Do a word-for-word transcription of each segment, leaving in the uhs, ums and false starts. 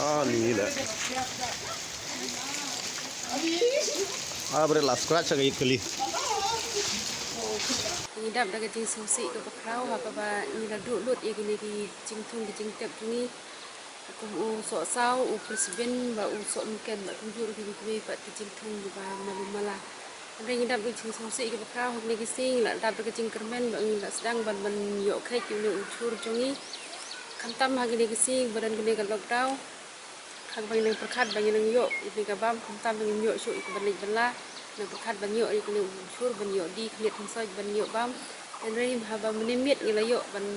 Ah, ni la. Ah, bret la scratch ka ïit kali. Ngi dap da ka jingsngewsih kaba khraw ha kaba ngi la duh lut ïa kine ki jingthung ki jingtep jong ngi. Kum u Sohsaw, u Prince Bin, bad u Sohmynken, bad kumjuh ruh kiwei kiwei pat ki jingthung kiba malu mala. Hynrei ngi dap da ka jingsngewsih kaba khraw ha kine ki sngi, ngi la dap da ka jingkyrmen, bad ngi la sdang ban ban ïoh kheit ïa une u jhur jong ngi. Khamtam ha kine ki sngi ba don kane ka lockdown. Ha kaba ngi nang pyrkhat ba ngi nang ïoh ïa kane ka bam, khamtam ba ngim ïoh shuh ïa kaba leit bylla. Nang pyrkhat ban ïoh ïa kane u jhur, ban ïoh die khlieh khynsoit, ban ïoh bam. Hynrei haba mynne miet ngi la ïoh ban,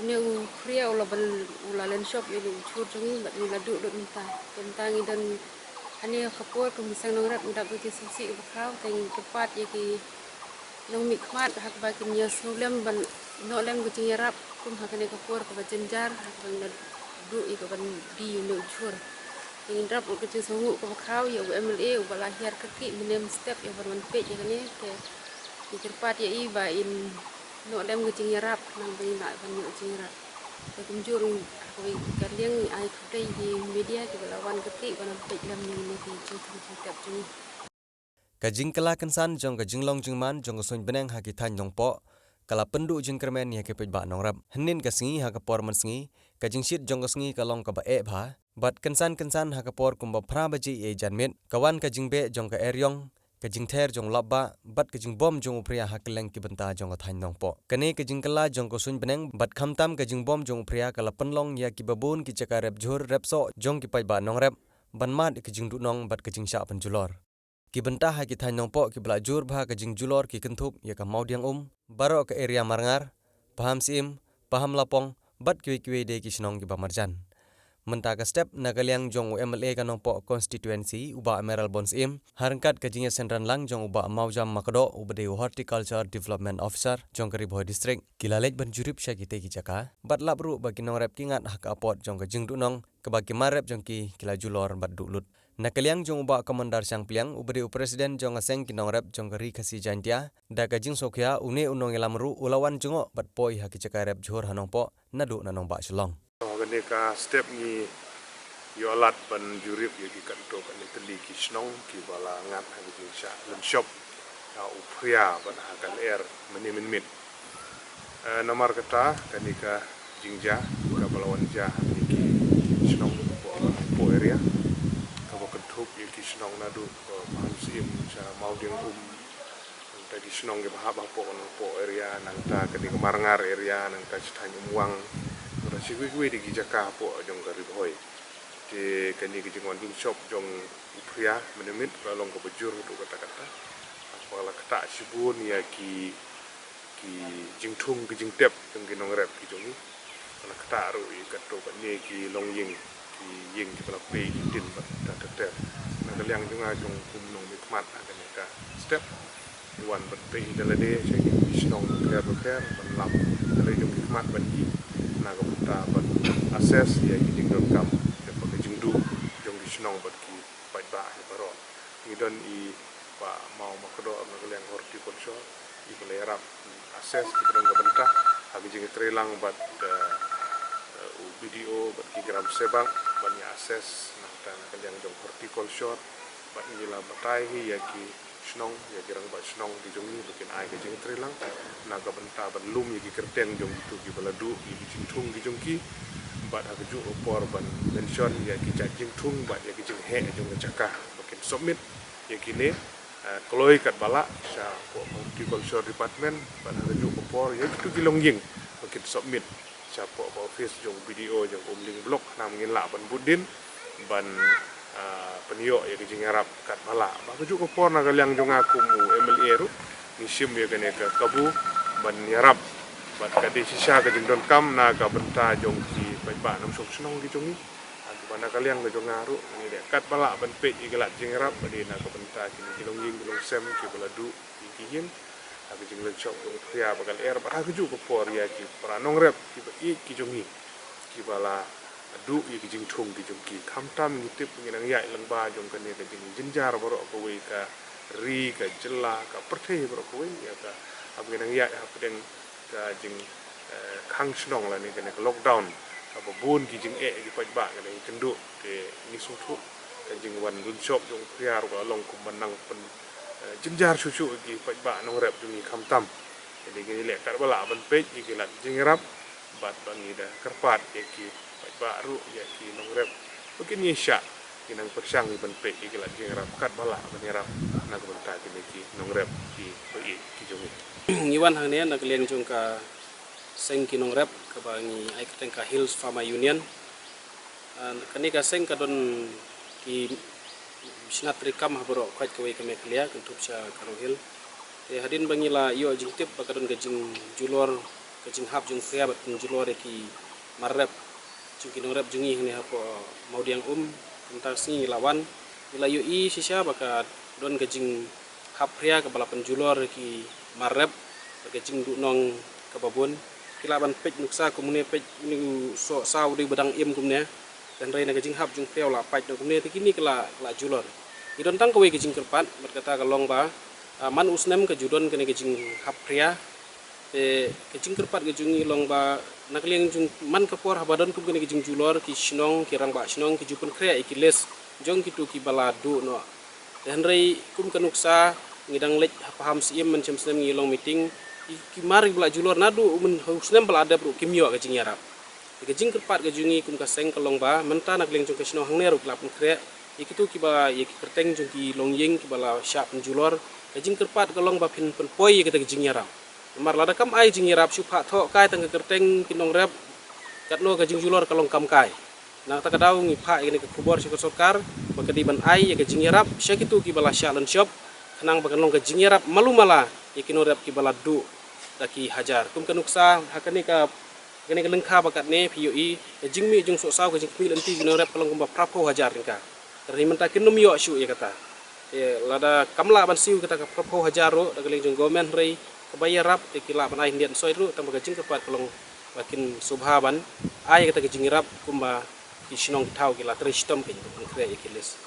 une u phria u la ban, u la len shop ïa une u jhur jong ngi, bad ngi la duh lut mynta. Te mynta ngi don hangne ha ka por kum ki seng nongrep, ngi dap da ka jingsngewsih kaba khraw, te ngi kyrpad ïa ki nongmihkhmat ha kaba kin ïa sngewlem ban ïoh lem ka jingïarap kum ha kane ka por kaba jynjar ha kaba ngi la duh ïa kaban die ïa une u jhur. Te ngin rap ruh ka jingsngewnguh kaba khraw ïa u M L A uba la hiar kyrkieh mynne mynstep ïa ban wan peit ïa kane, te ngi kyrpad ïa i ba in ïoh lem ka jingïarap khnang ba ngin lah ban ïoh jingïarap. Te kumjuh ruh ha kawei ka liang ngi ai khublei ïa ki media kiba la wan kyrkieh ban wan peit lem ïa kine ki jingthung jingtep jong ngi. Ka jingkylla kynsan jong ka jinglong jingman jong ka suiñ bneng ha ki thaiñ Nongpoh ka la pynduh jingkyrmen ïa ki paidbah nongrep. Hynnin ka sngi ha ka por mynsngi, ka jingshit jong ka sngi ka long kaba eh bha. Bad kynsan kynsan ha ka por kumba phra baje ïa janmiet, ka wan ka jingbeh jong ka eriong, ka jingther jong u lapbah, bad ka jingbom jong u phria ha kylleng ki bynta jong ka thaiñ Nongpoh. Kane ka jingkylla jong ka suiñ bneng bad khamtam ka jingbom jong u phria ka la pynlong ïa kiba bun ki jaka rep jhur rep soh jong ki paidbah nongrep ban mad ïa ka jingduhnong bad ka jingshah pynjulor. Ki bynta ha ki thaiñ Nongpoh kiba la jur bha ka jingjulor ki kynthup ïa ka Mawdiang Um, baroh ka area Marngar, Paham Syiem, Paham Lapong, bad kiwei kiwei de ki shnong kiba marjan. Mynta ka step na ka liang jong u M L A ka Nongpoh constituency u Bah Mayralborn Syiem, ha ryngkat ka jingïaseng ranlang jong u Bah Mawjam Makdoh uba dei u Horticulture Development Officer jong ka Ri Bhoi District, ki la leit ban jurip sha kitei ki jaka bad lap ruh ba ki nongrep ki ngat ha ka apot jong ka jingduhnong kaba ki mar rep jong ki ki la julor bad duh lut. Na ka liang jong u Bah Commander Shangpliang uba dei u president jong ka seng ki nongrep jong ka Ri Khasi Jaintia, da ka jingsngewkhia une u nongïalam ruh u la wan jngoh bad poi ha ki jaka rep jhur ha Nongpoh naduh na Nongbah Shillong. Kane ka step ngi ïoh lad ban jurip ïa ki katto katne tylli ki shnong kiba la ngat ha ki jingshah lynshop ha u phria bad ha ka lyer mynne mynmiet. Eh, namar kata kane ka jingjia kaba la wan jia ha kine ki shnong hapoh, hapoh area kaba kynthup ïa ki shnong naduh, eh, Paham Syiem sha Mawdiang Um, nangta ki shnong kiba hap hapoh, hapoh area, nangta kane ka Marngar area, nangta shi thaiñ Umwang, nangta shi kiwei kiwei de ki jaka hapoh jong ka Ri Bhoi. Te kane ka jingwan lynshop jong u phria mynne mynmiet ka long kaba jur haduh katta katta. Kaba la ktah shibun ïa ki, ki jingthung ki jingtep jong ki nongrep ki jong ngi. Ka la ktah ruh ïa katto katne ki longïing, ki ïing kiba la pei ki tin bad ter ter ter. Na ka liang jong nga jong kum u nongmihkhmat ha kane ka step, ngi wan ban peit ïa lade sha ki shnong bapher bapher ban lap. Hynrei jong ki khmat ban ïoh na ka bynta ban assess ïa ki jingdonkam, ïa ka jingduh jong ki shnong bad ki paidbah hi baroh. Ngi don i Bah Maw Makdoh na ka liang horticulture, iba la ïarap assess kiba don ka bynta ha ka jingïatreilang bad, eh, eh, u B D O bad ki gram sebak ban ïa assess nangta na ka liang jong horticulture, bad ngi la batai hi ïa ki shnong, ïa ki rangbah shnong ki jong ngi ba kin ai ka jingïatreilang na ka bynta ban lum ïa ki kyrteng jong kito kiba la duh ïa ki jingthung ki jong ki, bad ha kajuh ka por ban mention ïa ki jait jingthung bad ïa ki jingheh jong ka jaka ba kin submit ïa kine, eh, kloi katba lah shapoh Horticulture Department, bad ha kajuh ka por ïa kito ki longïing ba kin submit shapoh ka office jong B D O jong Umling Block, khnang ba ngin lah ban bud dien ban, ah, pynïoh ïa ka jingïarap katba lah. Bad ha kajuh ka por na ka liang jong nga kum u M L A ruh, ngi shim ïa kane ka kabu ban ïarap bad ka dei shisha ka jingdonkam na ka bynta jong ki paidbah nongshong shnong ki jong ngi. Ha kaba na ka liang ka jong nga ruh ngi dei katba lah ban peit ïa ki lad jingïarap ba dei na ka bynta kine ki longïing ki longsem kiba la duh ïa ki ïing ha ka jinglynshop jong u phria bad ka lyer, bad ha kajuh ka por ïa ki para nongrep kiba ïeit ki jong ngi kiba la duh ïa ki jingthung ki jong ki. Khamtam ngi tip ngi nang ïaid lyngba jong kane ka jingjynjar baroh kawei ka ri ka jylla ka pyrthei baroh kawei ïa ka, haba ngi nang ïaid hapdeng ka jing, eh, khang shnong lane kane ka lockdown. Haba bun ki jingeh ki paidbah kane ki kynduh, te ngi sngewthuh ka jingwan dun shop jong u Phria ruh ka long kum ban nang pyn, eh, jynjar shuh shuh ki paidbah nongrep jong ngi khamtam. Te ngi leh katba lah ban peit ïa ki lad jingïarap, bad ba ngi da kyrpad ïa ki paidbah ruh, ïa ki nongrep ba kin ïa shah, ki nang pyrshang ïa ban peit ïa ki lad jingïarap katba lah ban ïarap na ka bynta kine ki nongrep ki ba ïeit ki jong ngi. Ngi wan hangne na ka liang jong ka seng ki nongrep kaba ngi ai kyrteng ka Hills Farmer Union. Ah, kane ka seng ka don ki missionary kam ha baroh khoit kawei ka Meghalaya, kynthup sha Garo Hills. Te hadien ba ngi la ïoh jingtip ba ka don ka jingjulor, ka jinghap jong u Phria bad pynjulor ïa ki mar rep jong ki nongrep jong ngi hangne hapoh Mawdiangum, mynta ka sngi ngi la wan, ngi la ïohi shisha ba ka don ka jinghap phria kaba la pynjulor ïa ki mar rep bad ka jingduhnong kaba bun. Ki lah ban peit nuksa kumne, peit une u sohsaw u dei ba dang im kumne. Te hynrei na ka jinghap jong u Phria u la pait noh kumne, te kine ki la, la julor. Ngi don tang kawei ka jingkyrpad, bad kata ka long ba, ah, man u snem ka ju don kane ka jinghap phria. Te ka jingkyrpad ka jong ngi long ba na ka liang jong man ka por haba don kum kane ka jingjulor, ki shnong, ki rangbah shnong ki ju pynkhreh ïa ki list jong kito kiba la duh noh. Te hynrei kum ka nuksa ngi dang leit ha Pahamsyiem, mynshem snem ngi long meeting, ki, ki mar kiba la julor naduh u myn, u snem ba la dep ruh kim ïoh ka jingïarap. Te ka jingkyrpad ka jong ngi kum ka seng ka long ba mynta na ka liang jong ka shnong hangne ruh ki la pynkhreh ïa kito kiba, ïa ki kyrteng jong ki longïing kiba la shah pynjulor. Ka jingkyrpad ka long ba phin pynpoi ïa kata ka jingïarap. Namar lada kam ai jingïarap, shu phah thoh kai tang ka kyrteng ki nongrep, katno ka jingjulor ka long kam kai. Na kata ka daw ngi phah ïa kane ka khubor sha ka sorkar ba ka dei ban ai ïa ka jingïarap sha kito kiba la shah lynshop, khnang ba kan long ka jingïarap malu mala ïa ki nongrep kiba la duh da ki hajar. Kum ka nuksa ha kane ka, kane ka lyngkha ba katne phi ïohi ka jingmih jong sohsaw, ka jingmih lynti ki nongrep ka long kumba phraphew hajar tyngka. Te hynrei mynta kin nym ïoh shuh ïa kata. Te lada kam lah ban siew kata ka phraphew hajar ruh da ka liang jong government, hynrei kaba ïarap te ki lah ban ai khyndiat khynsoit ruh, tang ba ka jingkyrpad ka long ba kin sngewbha ban ai kata ka jingïarap kumba ki shnong ki thaw ki la trei shitom, ki pynkhreh ïa ki list.